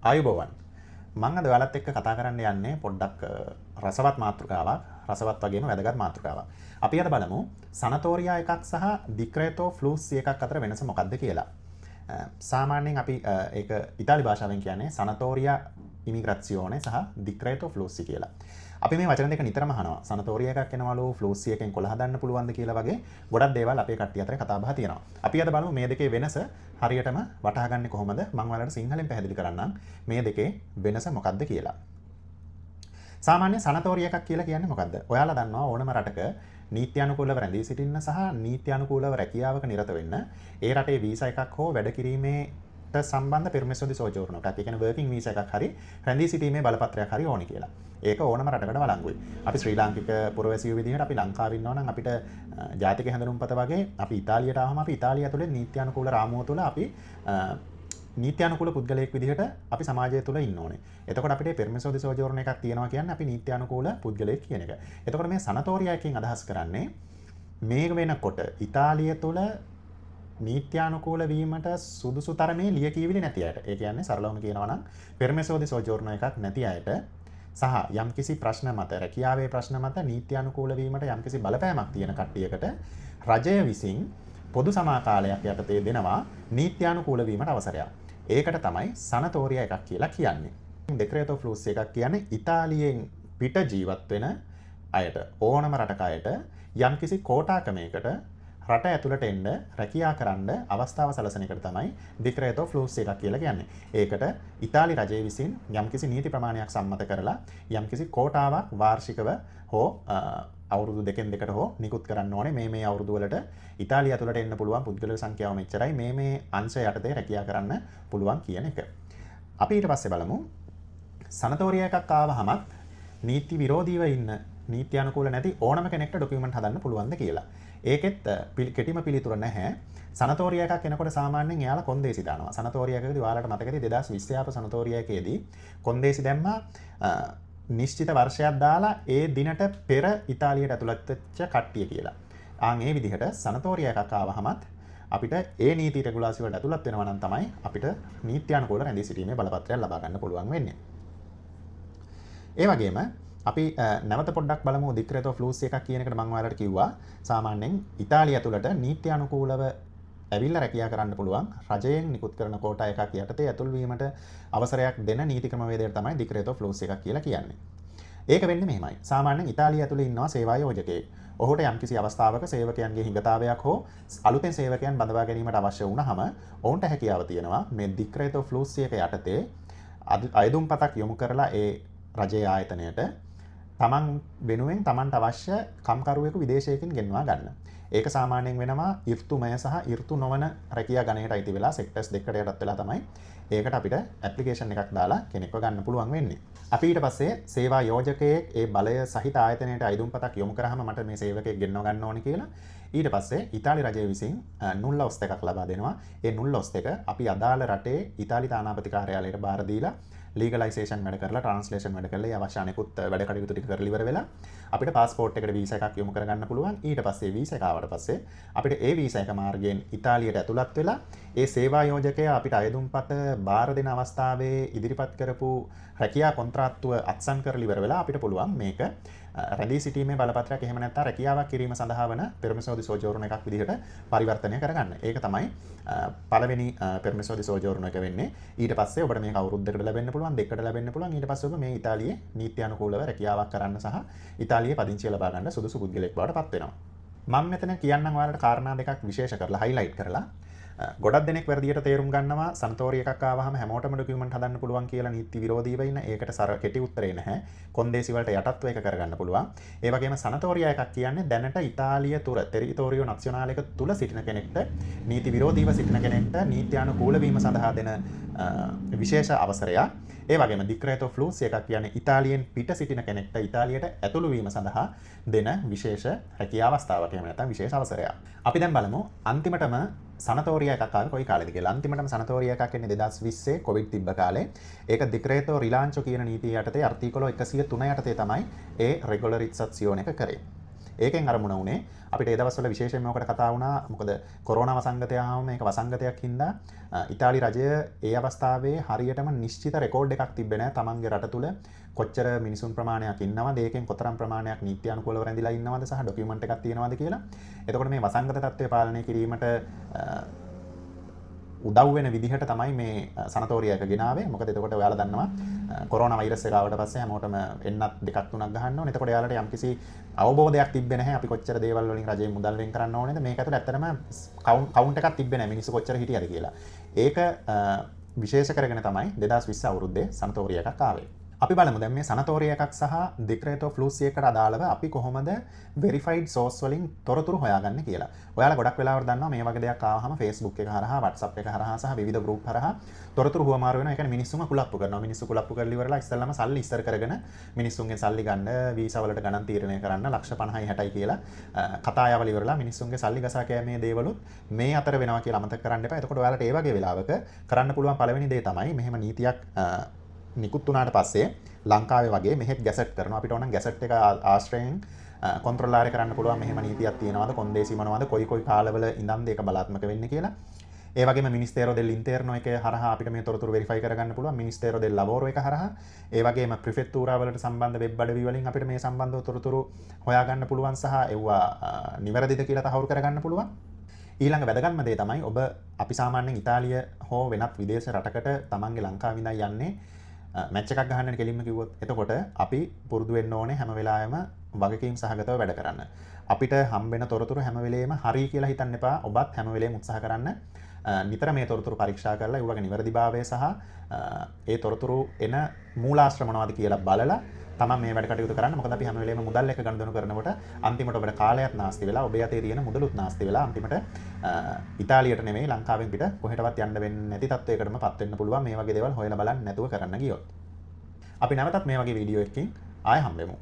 ආයුබෝවන්. මං අද ඔයාලත් එක්ක කතා කරන්න යන්නේ පොඩ්ඩක් රසවත් මාතෘකාවක්, රසවත් වගේම වැදගත් මාතෘකාවක්. අපි අද බලමු සනතෝරියා එකක් සහ ඩික්‍රේතෝ ෆ්ලූසි එකක් අතර වෙනස මොකක්ද කියලා. සාමාන්‍යයෙන් අපි ඒක ඉතාලි භාෂාවෙන් කියන්නේ සනතෝරියා ඉමිග්‍රැසියෝනේ සහ ඩික්‍රේතෝ ෆ්ලූසි කියලා. අපි මේ වචන දෙක නිතරම අහනවා. සනතෝරියා එකක් එනවලු, ෆ්ලූසි එකෙන් කොළ හදන්න පුළුවන්ද කියලා වගේ ගොඩක් දේවල් අපේ කට්ටිය අතර කතා බහ තියෙනවා. අපි අද බලමු මේ දෙකේ වෙනස හරියටම වටහා ගන්නේ කොහොමද? මම ඔයාලට සිංහලෙන් පැහැදිලි කරන්නම් මේ දෙකේ වෙනස මොකක්ද කියලා. සාමාන්‍ය සනතෝරියා එකක් කියලා කියන්නේ මොකද්ද? ඔයාලා දන්නවා ඕනම රටක නීත්‍යානුකූලව රැඳී සිටින්න සහ නීත්‍යානුකූලව රැකියාවක නිරත වෙන්න ඒ රටේ වීසා එකක් හෝ වැඩ කිරීමේට සම්බන්ධ පෙර්මෙසෝ දි සෝජෝර්නෝ එකක්, ඒ කියන්නේ වර්කින් වීසා එකක් හරි රැඳී සිටීමේ බලපත්‍රයක් හරි ඕනි කියලා. ඒක ඕනම රටකට වළංගුයි. අපි ශ්‍රී ලාංකික පුරවැසියෝ විදිහට අපි ලංකාවේ ඉන්නවා නම් අපිට ජාතික හැඳුනුම්පත වගේ අපි ඉතාලියට ආවම අපි ඉතාලිය ඇතුලේ නීත්‍යානුකූල රාමුව තුළ අපි නීත්‍යානුකූල පුද්ගලයෙක් විදිහට අපි සමාජය තුළ ඉන්න ඕනේ. එතකොට අපිට පෙර්මෙසෝ දි සෝජෝර්නෝ එකක් තියෙනවා කියන්නේ අපි නීත්‍යානුකූල පුද්ගලයෙක් කියන එක. එතකොට මේ සනතෝරියා එකෙන් අදහස් කරන්නේ මේ වෙනකොට ඉතාලිය තුළ නීත්‍යානුකූල වීමට සුදුසු තරමේ ලියකියවිලි නැති අයට. ඒ කියන්නේ සරලවම කියනවා නම් පෙර්මෙසෝ දි සෝජෝර්නෝ එකක් නැති අයට සහ යම්කිසි ප්‍රශ්න මත, රැකියාවේ ප්‍රශ්න මත නීත්‍යානුකූල වීමට යම්කිසි බලපෑමක් තියෙන කට්ටියකට රජය විසින් පොදු සමාකාලයක් යටතේ දෙනවා නීත්‍යානුකූල වීමට අවසරයක්. ඒකට තමයි සනතෝරියා එකක් කියලා කියන්නේ. ඩෙක්‍රේතෝ ෆ්ලූස් එකක් කියන්නේ ඉතාලියෙන් පිට ජීවත් වෙන අයට, ඕනම රටක අයට යම්කිසි කෝටා ක්‍රමයකට රට ඇතුළට එන්න රැකියා කරන්න අවස්ථාව සලසන එකට තමයි ඩික්‍රේතෝ ෆ්ලූස් එකක් කියලා කියන්නේ. ඒකට ඉතාලි රජය විසින් යම්කිසි නීති ප්‍රමාණයක් සම්මත කරලා යම්කිසි කෝටාවක් වාර්ෂිකව හෝ අවුරුදු දෙකෙන් දෙකට හෝ නිකුත් කරන්න ඕනේ. මේ මේ අවුරුදු වලට ඉතාලිය ඇතුළට එන්න පුළුවන් පුද්ගල සංඛ්‍යාව මෙච්චරයි, මේ මේ අංශ යටතේ රැකියා කරන්න පුළුවන් කියන එක. අපි ඊට පස්සේ බලමු සනතෝරියා එකක් ආවහමත් නීති විරෝධීව ඉන්න නීත්‍යානුකූල නැති ඕනම කෙනෙක්ට ඩොකියුමන්ට් හදන්න පුළුවන්ද කියලා. ඒකෙත් කෙටිම පිළිතුර නැහැ. සනතෝරියා එකක් එනකොට සාමාන්‍යයෙන් එයාලා කොන්දේසි දානවා. සනතෝරියා එකකදී ඔයාලට මතකද 2020 ආපු සනතෝරියා එකේදී කොන්දේසි දැම්මා නිශ්චිත වර්ෂයක් දාලා ඒ දිනට පෙර ඉතාලියට ඇතුළත් වෙච්ච කට්ටිය කියලා. ආන් ඒ විදිහට සනතෝරියා එකක් ආවහමත් අපිට ඒ නීති රෙගුලාසි වලට ඇතුළත් වෙනවා නම් තමයි අපිට නීත්‍යානුකූල රැඳී සිටීමේ බලපත්‍රයක් ලබා ගන්න පුළුවන් වෙන්නේ. ඒ වගේම අපි නැවත පොඩ්ඩක් බලමු ඩික්‍රේතෝ ෆ්ලූස් එකක් කියන එකට මම ඔයාලට කිව්වා සාමාන්‍යයෙන් ඉතාලිය ඇතුළට නීත්‍යානුකූලව ඇවිල්ලා රැකියා කරන්න පුළුවන් රජයෙන් නිකුත් කරන කෝටා එකක් යටතේ ඇතුල් වීමට අවසරයක් දෙන නීති ක්‍රමවේදයට තමයි ඩික්‍රේතෝ ෆ්ලූස් එකක් කියලා කියන්නේ. ඒක වෙන්නේ මෙහෙමයි. සාමාන්‍යයෙන් ඉතාලිය ඇතුළේ ඉන්නවා සේවා යෝජකයෙක්. ඔහුට යම්කිසි අවස්ථාවක සේවකයන්ගේ හිඟතාවයක් හෝ අලුතෙන් සේවකයන් බඳවා ගැනීමට අවශ්‍ය වුණාම ඔවුන්ට හැකියාව තියෙනවා මේ ඩික්‍රේතෝ ෆ්ලූස් එක යටතේ අයදුම්පතක් යොමු කරලා ඒ රජයේ ආයතනයට තමන් වෙනුවෙන් තමන්ට අවශ්‍ය කම්කරුවෙකු විදේශයකින් ගෙන්වා ගන්න. ඒක සාමාන්‍යයෙන් වෙනවා ඍතුමය සහ ඍතු නොවන රැකියා ගණයට අයිති වෙලා සෙක්ටර්ස් දෙකකට යටත් වෙලා තමයි ඒකට අපිට ඇප්ලිකේෂන් එකක් දාලා කෙනෙක්ව ගන්න පුළුවන් වෙන්නේ. අපි ඊට පස්සේ සේවා යෝජකයෙක් ඒ බලය සහිත ආයතනයට අයදුම්පතක් යොමු කරාම මට මේ සේවකයෙක් ගෙන්ව ගන්න ඕනේ කියලා ඊට පස්සේ ඉතාලි රජය විසින් නුල් ඔස්ත එකක් ලබා දෙනවා. ඒ නුල් ඔස්ත එක අපි අදාළ රටේ ඉතාලි තානාපති කාර්යාලයට බාර දීලා ලීගලයිසේෂන් වැඩ කරලා ට්‍රාන්ස්ලේෂන් වැඩ කරලා ඒ අවශ්‍ය අනෙකුත් වැඩ කටයුතු ටික කරලා ඉවර වෙලා අපිට පාස්පෝර්ට් එකට වීසා එකක් යොමු කරගන්න පුළුවන්. ඊට පස්සේ වීසා එක ආවට පස්සේ අපිට ඒ වීසා එක මාර්ගයෙන් ඉතාලියට ඇතුළත් වෙලා ඒ සේවා යෝජකයා අපිට අයදුම්පත බාර දෙන අවස්ථාවේ ඉදිරිපත් කරපු රැකියා කොන්ත්‍රාත්තුව අත්සන් කරලා ඉවර වෙලා අපිට පුළුවන් මේක රැඳී සිටීමේ බලපත්‍රයක් එහෙම නැත්නම් රැකියාවක් කිරීම සඳහා වන පෙර්මෙසෝ දි සෝජෝර්නෝ එකක් විදිහට පරිවර්තනය කරගන්න. ඒක තමයි පළවෙනි පෙර්මෙසෝ දි සෝජෝර්නෝ එක වෙන්නේ. ඊට පස්සේ ඔබට මේක අවුරුද්දකට ලැබෙන්න පුළුවන්, දෙකකට ලැබෙන්න පුළුවන්. ඊට පස්සේ ඔබ මේ ඉතාලියේ නීත්‍යානුකූලව රැකියාවක් කරන්න සහ ඉතාලියේ පදිංචිය ලබා ගන්න සුදුසු පුද්ගලෙක් බවට පත් වෙනවා. මම මෙතන කියන්නම් ඔයාලට කාරණා දෙකක් විශේෂ කරලා හයිලයිට් කරලා. ගොඩක් දෙනෙක් වැරදියට තේරුම් ගන්නවා සනතෝරිය එකක් ආවහම හැමෝටම ඩොකියුමන්ට් හදන්න පුළුවන් කියලා නීති විරෝධීව ඉන්න. ඒකට සර කෙටි උත්තරේ නැහැ. කොන්දේසි වලට යටත්ව ඒක කරගන්න පුළුවන්. ඒ වගේම සනතෝරියා එකක් කියන්නේ දැනට ඉතාලිය තුර ටෙරිටෝරියෝ නැසියොනාල එක තුල සිටින කෙනෙක්ට නීති විරෝධීව සිටින කෙනෙක්ට නීත්‍යානුකූල වීම සඳහා දෙන විශේෂ අවසරයක්. ඒ වගේම ඩික්‍රේතෝ ෆ්ලූස් එකක් කියන්නේ ඉතාලියෙන් පිට සිටින කෙනෙක්ට ඉතාලියට ඇතුළු වීම සඳහා දෙන විශේෂ රැකියා අවස්ථාවක්. එහෙම නැත්නම් විශේෂ අවසරයක්. අපි දැන් බලමු අන්තිමටම සනතෝරියා එකක් ආවේ කොයි කාලෙද කියලා. අන්තිමටම සනතෝරියා එකක් එන්නේ 2020 කොවිඩ් තිබ්බ කාලේ. ඒක ඩික්‍රේතෝ රිලාන්චෝ කියන නීතිය යටතේ අර්තිකලෝ 103 යටතේ තමයි ඒ රෙගුලරිසේෂන් එක කරේ. ඒකෙන් අරමුණ වුණේ අපිට ඒ දවස්වල විශේෂයෙන්ම ඔකට කතා වුණා. මොකද කොරෝනා වසංගතය ආවම මේක වසංගතයක් හින්දා ඉතාලි රජය ඒ අවස්ථාවේ හරියටම නිශ්චිත රෙකෝඩ් එකක් තිබ්බේ නෑ. තමන්ගේ රට තුල කොච්චර මිනිසුන් ප්‍රමාණයක් ඉන්නවද, ඒකෙන් කොතරම් ප්‍රමාණයක් නීති අනුකූලව රැඳිලා ඉන්නවද සහ ඩොකියුමන්ට් එකක් තියෙනවද කියලා. එතකොට මේ වසංගත තත්ත්වය පාලනය කිරීමට උදව් වෙන විදිහට තමයි මේ සනතෝරියා එක ගෙනාවේ. මොකද එතකොට ඔයාලා දන්නවා කොරෝනා වෛරස් එක ආවට පස්සේ හැමෝටම එන්නත් දෙකක් තුනක් ගහන්න ඕනේ. එතකොට එයාලට යම්කිසි අවබෝධයක් තිබ්බේ නැහැ අපි කොච්චර දේවල් වලින් රජයෙන් මුදල් වෙන් කරන්න ඕනේද. මේක ඇතුළේ ඇත්තටම කවුන්ට් එකක් තිබ්බේ නැහැ මිනිස්සු කොච්චර හිටියද කියලා. ඒක විශේෂ කරගෙන තමයි 2020 අවුරුද්දේ සනතෝරියා එකක් ආවේ. අපි බලමු දැන් මේ සනතෝරියා එකක් සහ ඩික්‍රේටෝ ෆ්ලූසි එකට අදාළව අපි කොහොමද වෙරිෆයිඩ් සෝස් වලින් තොරතුරු හොයාගන්නේ කියලා. ඔයාලා ගොඩක් වෙලාවට දන්නවා මේ වගේ දෙයක් ආවහම Facebook එක හරහා, WhatsApp එක හරහා සහ විවිධ ගෲප් හරහා තොරතුරු හුවමාරු වෙනවා. ඒ කියන්නේ මිනිස්සුන්ව කුලප්පු කරනවා. මිනිස්සු කුලප්පු කරලා ඉවරලා ඉස්සෙල්ලාම සල්ලි ඉස්සර කරගෙන මිනිස්සුන්ගෙන් සල්ලි ගන්න, වීසා වලට ගණන් තීරණය කරන්න ලක්ෂ 50යි 60යි කියලා කතා යවල ඉවරලා මිනිස්සුන්ගේ සල්ලි ගසා කෑමේ දේවලුත් මේ අතර වෙනවා කියලා අමතක කරන්න එපා. එතකොට ඔයාලට ඒ වගේ වෙලාවක කරන්න පුළුවන් පළවෙනි දේ තමයි මෙහෙම නීතියක් නිකුත් වුණාට පස්සේ ලංකාවේ වගේ මෙහෙත් ගැසට් කරනවා. අපිට ඕන නම් ගැසට් එක ආශ්‍රයෙන් කොන්ට්‍රෝලාරය කරන්න පුළුවන් මෙහෙම නීතියක් තියෙනවද, කොන්දේසි මොනවද, කොයි කොයි කාලවල ඉඳන්ද ඒක බලාත්මක වෙන්නේ කියලා. ඒ වගේම මිනිස්තේරෝ දෙල් ඉන්ටර්නෝ එක හරහා අපිට මේ තොරතුරු වෙරිෆයි කරගන්න පුළුවන්. මිනිස්තේරෝ දෙල් ලවෝරෝ එක හරහා. ඒ වගේම ප්‍රිෆෙක්තුරා වලට සම්බන්ධ වෙබ් අඩවි වලින් අපිට මේ සම්බන්ධව තොරතුරු හොයාගන්න පුළුවන් සහ ඒවා නිවැරදිද කියලා තහවුරු කරගන්න පුළුවන්. ඊළඟ වැදගත්ම දේ තමයි ඔබ අපි සාමාන්‍යයෙන් ඉතාලිය හෝ වෙනත් විදේශ රටකට තමන්ගේ ලංකාවේ ඉඳන් යන්නේ මැච් එකක් ගහන්න කෙලින්ම කිව්වොත්. එතකොට අපි පුරුදු වෙන්න ඕනේ හැම වෙලාවෙම වගකීම් සහගතව වැඩ කරන්න. අපිට හම්බෙන තොරතුරු හැම වෙලේම හරි කියලා හිතන්න එපා. ඔබත් හැම වෙලේම උත්සාහ කරන්න නිතර මේ තොරතුරු පරීක්ෂා කරලා ඒ වගේ නිවැරදිභාවය සහ ඒ තොරතුරු එන මූලාශ්‍ර මොනවද කියලා බලලා තමන් මේ වැඩ කටයුතු කරන්න. මොකද අපි හැම වෙලේම මුදල් එක ගනුදෙනු කරනකොට අන්තිමට ඔබට කාලයක් නාස්ති වෙලා, ඔබේ අතේ තියෙන මුදලුත් නාස්ති වෙලා අන්තිමට ඉතාලියට නෙමෙයි ලංකාවෙන් පිට කොහෙටවත් යන්න වෙන්නේ නැති තත්වයකටම පත් වෙන්න පුළුවන් මේ වගේ දේවල් හොයලා බලන්න නැතුව කරන්න ගියොත්. අපි නැවතත් මේ වගේ වීඩියෝ එකකින් ආයෙ හම්බෙමු.